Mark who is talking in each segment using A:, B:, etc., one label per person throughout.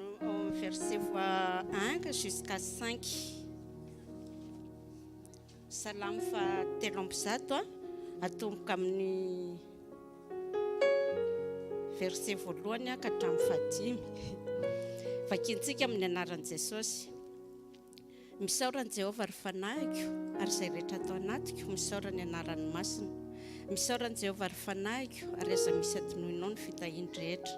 A: Mano verset 1 jusqu'à 5. Salamo faha 103 atomboka amin'ny verset voalohany ka hatramin'ny fahadimy. Vakintsika amin'ny anaran'i Jesosy. Misaora an'i Jehovah, ry fanahiko, ary izay rehetra ato anatiko, misaora ny anarany masina. Misaora an'i Jehovah, ry fanahiko, ary aza misy adinoinao ny fitahiany rehetra.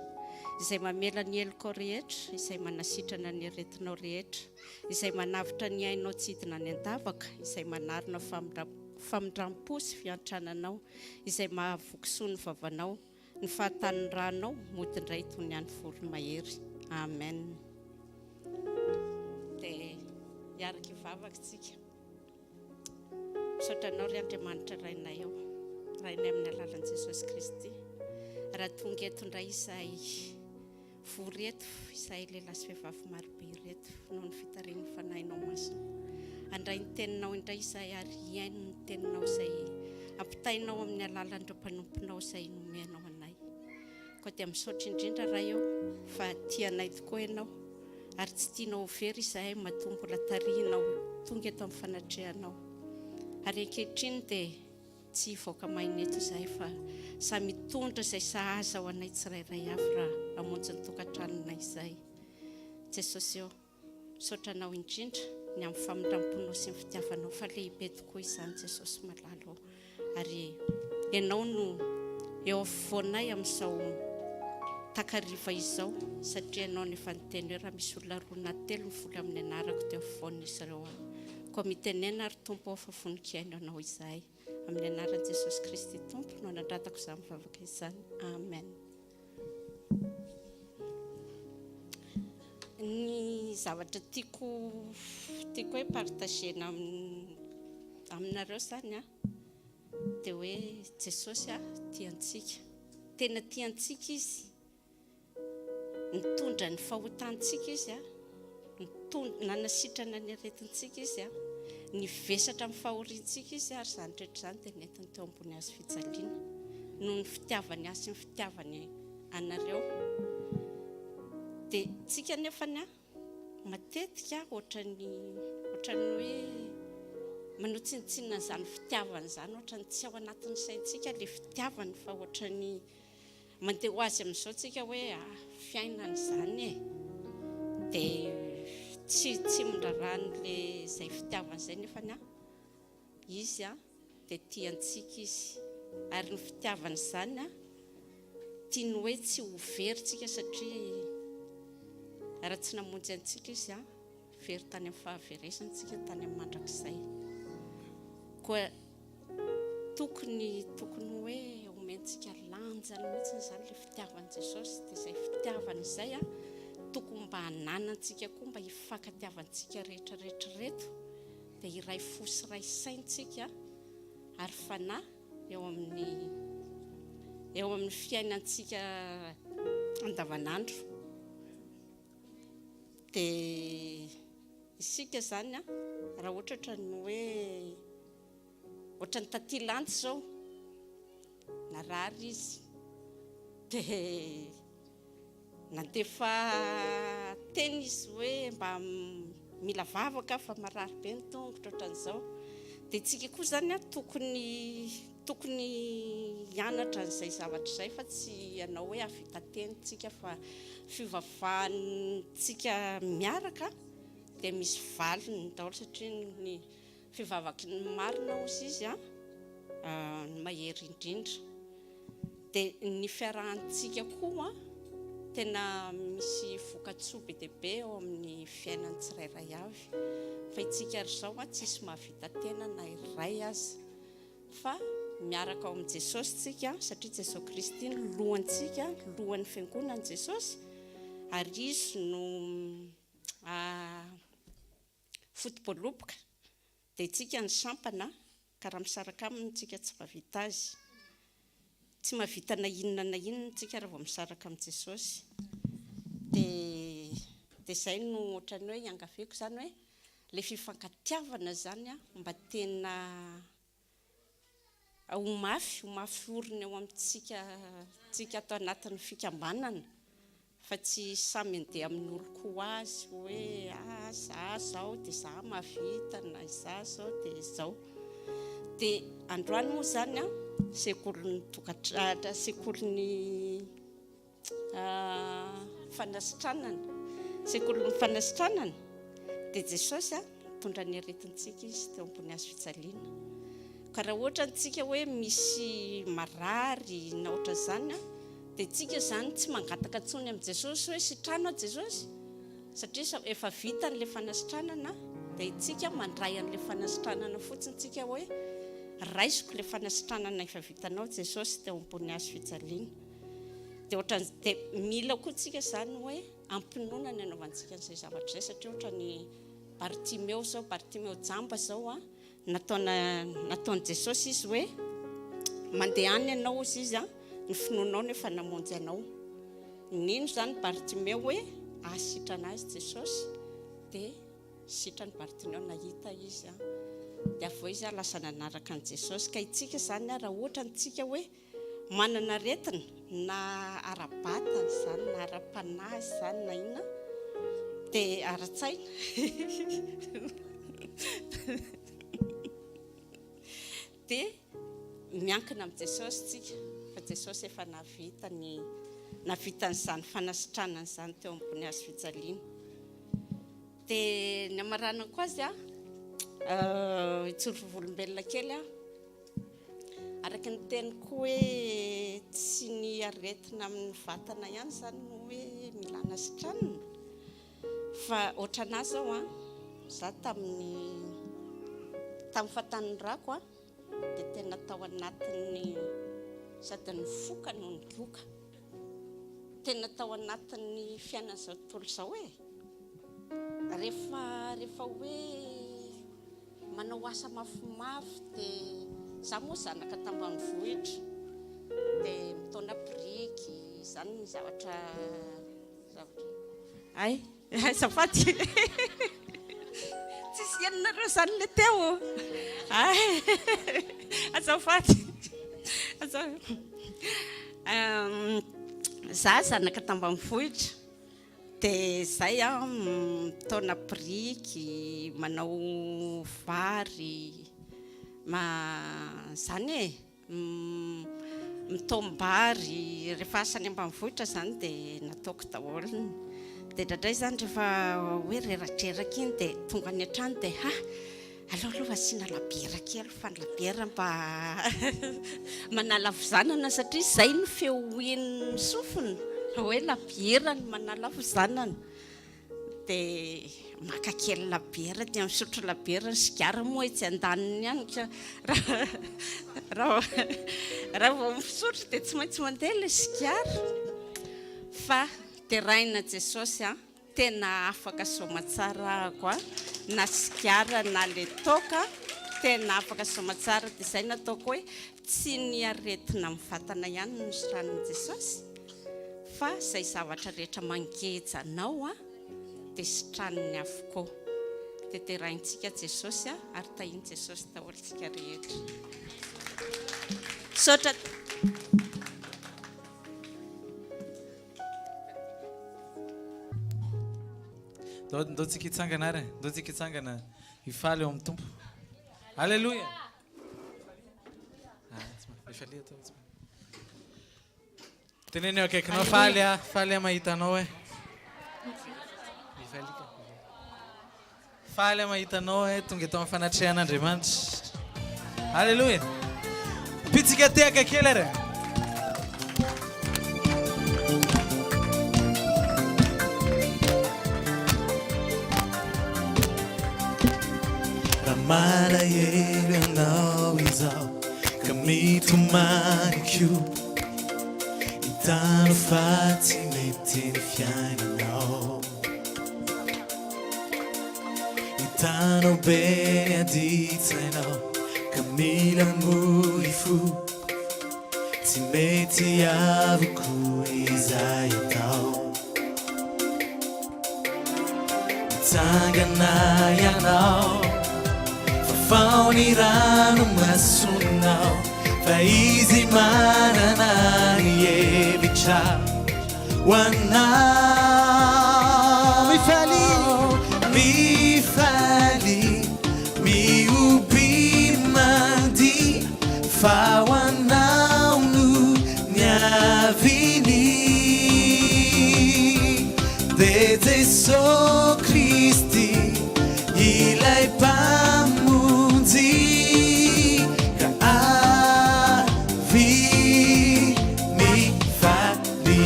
A: Izay mamela ny helokao rehetra, izay manasitrana ny aretinao rehetra, izay manavotra ny ainao tsy hidina any an-davaka, izay manarina famindram-po sy fiantrana anao, izay mahavoky soa ny vavanao. Ny fahatan'ny ranao mody indray toy ny an'ny voromahery. Amen. Dia hiaraka hivavaka isika. Misaotra anao ry Andriamanitra Rainay ao. Rainay amin'ny alalan'i Jesosy Kristy. Raha tonga eto indray izahay Vory eto izahay lehilahy sy vehivavy marobe ireto noho ny fitarihan'ny Fanahinao Masina. Handray ny Teninao indray izahay ary hihaino ny Teninao izay ampitainao amin'ny alalan'ireo mpanomponao izay nomenao anay. Koa dia misaotra indrindra Ray ô fa tia anay tokoa Ianao ary tsy tianao ho very izahay matoa mbola tarihinao tonga eto amin'ny fanatrehanao. Ary ankehitriny dia Tsy hivoaka maina eto izahay fa samy hitondra izay sahaza ho anay tsirairay avy raha hamonjy ny tokantranonay izay. Jesosy ô, misaotra Anao indrindra ny amin'ny famindramponao sy ny fitiavanao fa lehibe tokoa izany Jesosy malala ô. Ary Ianao no eo afovoanay amin'izao takariva izao satria Ianao no efa niteny hoe raha misy olona roa na telo mivory amin'ny anarako dia afovoan'izy ireo aho. Koa mitenena ry Tompo ô fa vonon-kihaino Anao izahay. Amin'ny anaran'i Jesosy Kristy Tompo no anandratako izany vavaka izany. Amen. Ny zavatra tiako tiako hoe partager-na aminareo izany an, dia hoe Jesosy a tia antsika. Tena tia antsika Izy. Nitondra ny fahotantsika Izy, nanasitrana ny aretintsika Izy, nivesatra amin'ny fahoriantsika Izy, ary izany rehetra izany dia nentiny teo ambony hazo fijaliana noho ny fitiavany ahy sy ny fitiavany anareo. Dia tsika nefany an, matetika ohatran'ny ohatran'ny hoe manao tsinontsinona an'izany fitiavana izany, ohatran'ny tsy ao anatin'ny saintsika ilay fitiavany fa ohatran'ny Mandeha ho azy amin'izao tsika hoe ah fiainana izany e! Dia tsy tsy miraharaha an'le izay fitiavana izay nefany an, izy an dia tia antsika izy ary ny fitiavana izany an tiany hoe tsy ho very tsika satria raha tsy namonjy antsika izy an very tany amin'ny fahaverezana tsika tany amin'ny mandrakizay. Koa Tokony tokony hoe omentsika lanjany mihitsy izany ilay fitiavan'i Jesosy, dia izay fitiavana izay a, tokony mba hananantsika koa mba hifankatiavantsika rehetra rehetra ireto, dia hiray fo sy iray saina tsika ary fanahy eo amin'ny eo amin'ny fiainantsika andavanandro. Dia isika izany a, raha ohatra ohatran'ny hoe Ohatran'ny taty Lanto izao, narary izy dia nandefa teny izy hoe mba mila vavaka fa marary be ny tongotra ohatran'izao. Dia tsika koa izany an, tokony tokony hianatra an'izay zavatra izay fa tsy hanao hoe hahavita teny tsika fa fivavahantsika miaraka dia misy valiny daholo satria ny Fivavaky ny marina hozy izy an, ny mahery indrindra. Dia ny fiarahantsika koa tena misy vokatsoa be dia be eo amin'ny fiainan'ny tsirairay avy. Fa itsika ry zao an, tsisy mahavita tena na iray aza. Fa miaraka ao amin'i Jesosy tsika satria Jesosy Kristy no lohantsika, lohan'ny fiangonan'i Jesosy, ary Izy no Foto-boaloboka dia tsika ny sampana ka raha misaraka aminy tsika tsy mahavita azy. Tsy mahavita na inona na inona tsika raha vao misaraka amin'i Jesosy. Dia dia izay no ohatran'ny hoe iangaviako izany hoe ilay fifankatiavana izany mba tena ho mafy, ho mafy orina eo amintsika tsika ato anatin'ny fikambanana. Fa tsy samy andeha amin'ny olon-ko azy hoe ah za zao dia za mahavita na izaho zao dia izao. Dia androany moa izany an, sekolin'ny tokantrano, sekolin'ny fanasitranana, sekolin'ny fanasitranana, dia Jesosy an, nitondra ny aretintsika Izy teo ambony hazo fijaliana. Ka raha ohatra antsika hoe misy marary na ohatran'izany an, Dia tsika izany tsy mangataka intsony amin'i Jesosy hoe sitrano aho Jesosy satria efa vitany ilay fanasitranana dia itsika mandray an'ilay fanasitranana fotsiny tsika hoe raisiko ilay fanasitranana efa vitanao Jesosy teo ambony hazo fijaliana. Dia ohatran'ny dia mila koa tsika izany hoe ampinoana ny anaovantsika an'izay zavatra izay satria ohatran'ny Bartimeo izao, Bartimeo jamba izao an, Nataona nataon'i Jesosy izy hoe mandehana ianao hozy izy an, ny finoanao no efa namonjy anao. Nino izany Bartimeo hoe hahasitrana azy Jesosy dia sitrany Bartimeo nahita izy an. Dia avy eo izy lasa nanaraka an'i Jesosy. Ka itsika izany raha ohatra antsika hoe Manana aretina na ara-batana izany na ara-panahy izany na inona dia ara-tsaina. Dia miankina amin'i Jesosy tsika fa Jesosy efa nahavita ny nahavita an'izany fanasitranana izany teo ambony hazo fijaliana. Dia ny hamaranako azy a, hijoro vavolombelona kely aho. Araka ny teniko hoe tsy ny aretina amin'ny vatana ihany izany no hoe mila anasitranina fa ohatran'ahy izao an, za tamin'ny tamin'ny fahatanorako an, dia tena tao anatin'ny sady nifoka no nigoka, tena tao anatin'ny fiainan'izao tontolo izao e, rehefa rehefa hoe Manao asa mafimafy dia za moa zanaka tambanivohitra dia mitaona biriky izany ny zavatra zavatra ay azafady tsisy henonareo izany le teo ay azafady azafady za zanaka tambanivohitra Dia izay aho mitaona biriky, manao vary, izany e, mitaom-bary, rehefa asa any ambanivohitra izany dia nataoko daholo. Dia indraindray izany rehefa hoe reradreraka iny dia tonga any an-trano dia ha! Aleo aloha asiana labiera kely fa ny labiera mba manala havizanana satria izay no feo henon'ny sofina hoe labiera no manala havizanana. Dia maka kely labiera dia misotro labiera, ny sigara moa etsy andaniny ihany ka raha raha vao misotro dia tsy maintsy mandeha ilay sigara. Fa deraina Jesosy an! Tena afaka soamatsara ahako a, na sigara na le toaka tena afaka soamatsara dia izay no ataoko hoe tsy ny aretina amin'ny vatana ihany no nosoranin'i Jesosy fa izay zavatra rehetra mangeja anao a dia sitraniny avokoa. Dia deraintsika Jesosy a ary tahin'i Jesosy daholo tsika rehetra. Misaotra.
B: Ndao, ndao tsika hitsangana ary e. Ndao tsika hitsangana hifaly eo amin'ny Tompo. Alléluia. Ah, tsy ma- mifalia atao, tsy ma- Teneno eo akaikinao, faly aho, faly aho mahita anao e. Mifalia ka. Faly aho mahita anao eh, tonga eto amin'ny fanatrehan'Andriamanitra. Alléluia. Pitsika tehaka kely ary. Raha malahelo ianao izao ka mitomany koa, hitanao fa tsy mety ny fiainanao. Hitanao be ny adin-tsainao ka mila moy fo. Tsy mety avokoa izay atao. Mitsangana ianao, fafao ny ranomasonao, fa izy manana ny hevitra. Ho anao. Mifaly, mifaly, mihoby mandihy fa ho anao no niaviany. Dia Jeso Kristy ilay Mpamonjy ka avy mifaly.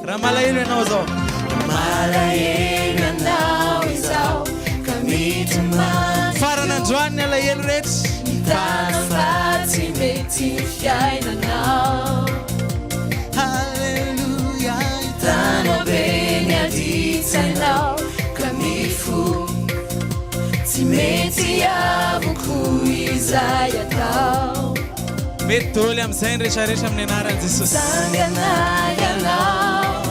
B: Raha malahelo ianao izao.
C: Malahelo ianao izao ka mitomany.
B: Farana androany ny alahelo rehetra.
C: Mitana fa tsy mety ny fiainanao.
B: Haleloia.
C: Hitanao be ny adin-tsainao ka mifoha. Tsy mety avokoa izay atao.
B: Mety daholo amin'izay ny rehetrarehetra amin'ny anaran'i Jesosy.
C: Mitsangana ianao,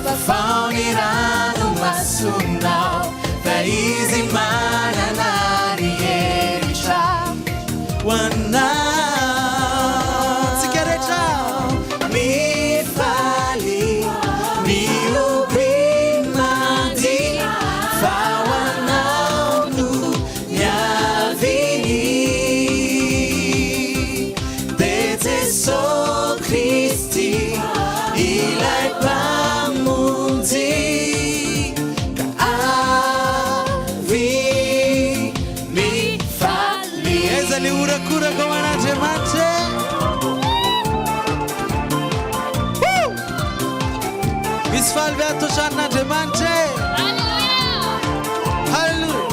C: fafao ny ranomasonao, fa Izy manana ny hevitra
B: ho anao. Tsika rehetra
C: mifaly, mihoby mandihy, fa ho anao no niaviany. Dia Jeso Kristy ilay Mpamonjy ka avy mifaly.
B: Aiza le horakoraka ho an'Andriamanitra e? Woo! Misy faly ve ato an-tranon'Andriamanitra e? Haleloia!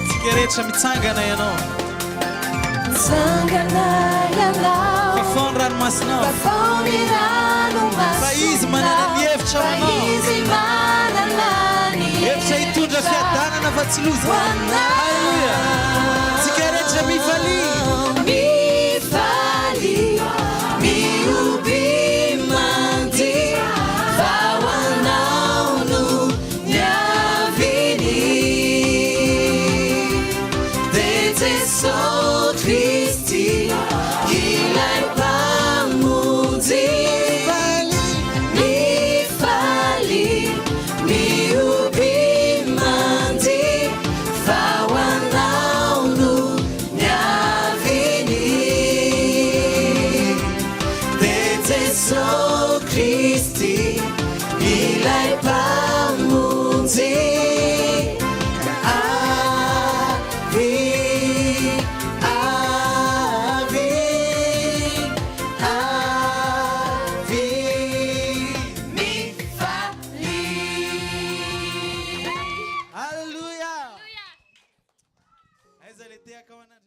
B: Tsika rehetra mitsangana ianao.
C: Mitsangana ianao.
B: Fafao ny ranomasinao.
C: Fafao ny ranomasinao.
B: Fa Izy manana ny hevitra ho
C: Fa
B: anao.
C: Izy manana ny
B: Hevitra hitondra
C: hevitra
B: fiadanana fa tsy loza.
C: ho anao.
B: Haleloia! Tsika rehetra mifalia.
C: Mifaly, mihoby mandihy, fa ho anao no niaviany. Dia Jeso Kristy ilay Mpamonjy. Mifaly, mihoby mandihy, fa ho anao no niaviany. Dia Jeso Kristy ilay Mpamonjy ka avy, avy, avy mifaly.
B: Haleloia! Aiza le tehaka ho an'Andriamanitra?